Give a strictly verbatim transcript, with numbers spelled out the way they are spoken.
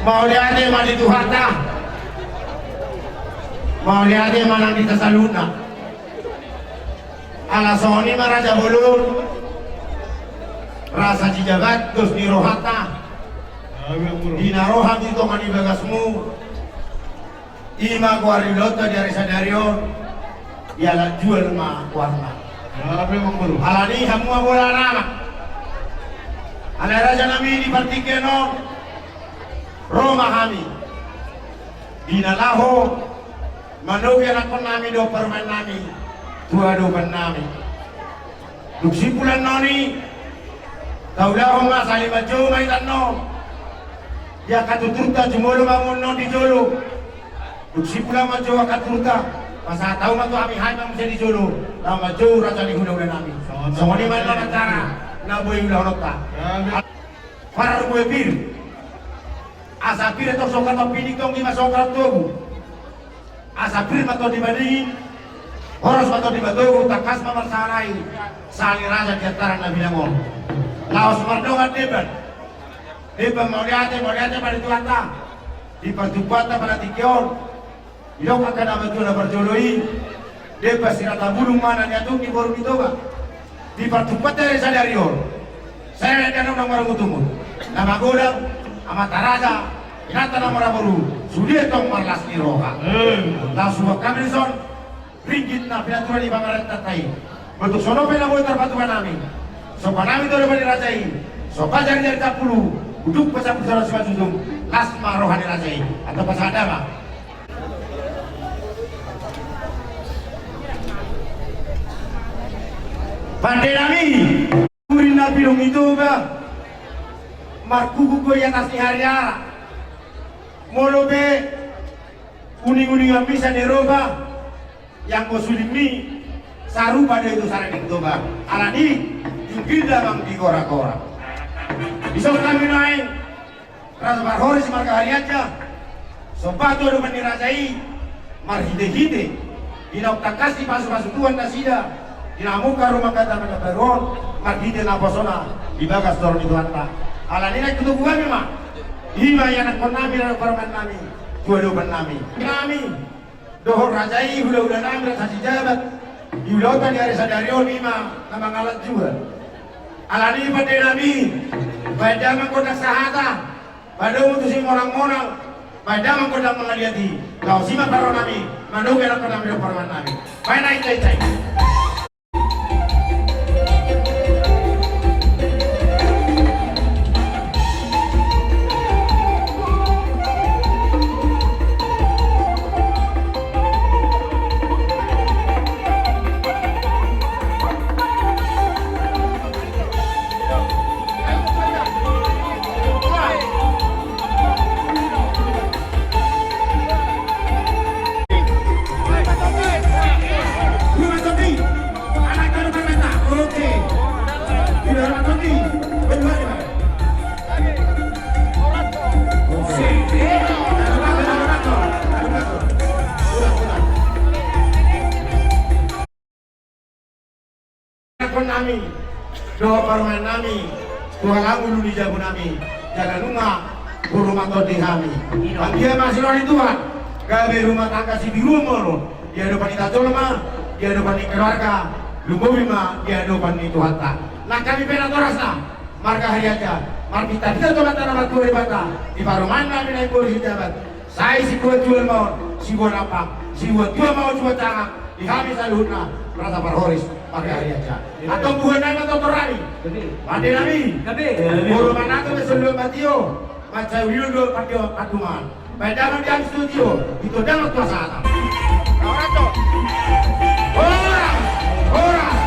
Mauliate ma di Tuhanta. Mauliate ma nang di hita saluhutna. Ala songon i ma raja bolon, rasa jijabat dos ni rohanta. Di na ro hami di tonga ni bagasmu, i ma goar ni ulaonta di ari sadari on, dialap jual ma goarna. Alani hamu ma bolana ma. Alai raja nami, di partingkian on ro ma hami di na laho manogi anakkon nami dohot parumaen nami tu adopan nami. Dung simpul annon i, taulahon ma sahali manjou ma hita annon di angka tuturta, jumolo ma hamu annon di jolo. Dung simpul ma manjou angka tuturta, pasahat hamu ma tu hami, hami ma muse di jolo laho manjou raja ni hulahula nami. Songon i ma annon acara na boi ulahononta. Parharbue pir. Asa pir antong songkar mampindik, tonggi ma songkar tobu. Asa pir ma tondi madingin, horas ma tondi matogu, tangkas ma marsarai sahali raja di antaran na bilang on. Laos mardongan demban. Demban mauliate, mauliate ma di Tuhanta. Di partumpuanta pada tingki on. Didok angka na matua na parjolo i, demban sirata bulung ma na niatur ni boru ni Toba. Di partumpuanta di sadari on, sai na dandanang na marungutungut, na magodang amanta raja, inanta na marboru, sude tong marlas ni roha. Laos huboan hami dison ringgit na pinatupa ni pamarentanta i. Botuk songon on pe na boi tarpatupa nami. Somba nami tu adopan ni raja i. Somba jari-jari sampulu, hunduk pasampulu sada simanjujung. Las ma roha ni raja i. Antong pasahat damang. Pande nami, urin na pinung i Toba, markuku do i atas ni hariara. Molo pe uning-uningan misa ni Eropa, ianggo sulingmi, sarupa do i tu sarining Toba. Alani, tingki damang di gora-gora. Dison hami nuaeng, Raja Parhoris marga Harianja, somba tu adopan ni raja i, marhite-hite dinaung tangkas dipasu-pasu Tuhan nasida, di na mamungka rumah tangga na baru on, marhite naposona di bagas toru ni Tuhanta. Alani naeng tutubu hami ma, i ma ianakkon nami, parumaen nami, tu adopan nami. Nami dohot raja i, hula-hula nami, rasa jijabat di ulaonta di ari sadari on, i ma na mangalap jual. Alani pande nami, baen damang gondang sahata, padomu tusi monang-monang, baen damang gondang mangaliat i. Laos i ma parro nami, manogi anakkon nami dohot parumaen nami. Baen aek, baen aek. Anakkon nami dohot parumaen nami, tu halak ulu ni jabu nami, jala nunga boru ma tondi hami. Anggiat ma siroha ni Tuhan, gabe rumah tangga sitiruon molo di adopan ni hita jolma, di adopan ni keluarga, lumobi ma di adopan ni Tuhanta. Nang hami pe natorasna marga Harianja, marpinta-pinta tu Amanta na martua Debata, di parumaen nami na imboru sijabat, sai sibuat jual ma on, sibuat ampang, sibuat tua ma on, sibuat sangap di hami saluhutna Raja Parhoris marga Harianja. Antong buhan nami ma tortor nami. Pande nami. Boru Manato pe solu ma tio, mansai ulion do pande pandungan. Baen damang di hami studio, di tondang tua sahata. Horas, horas,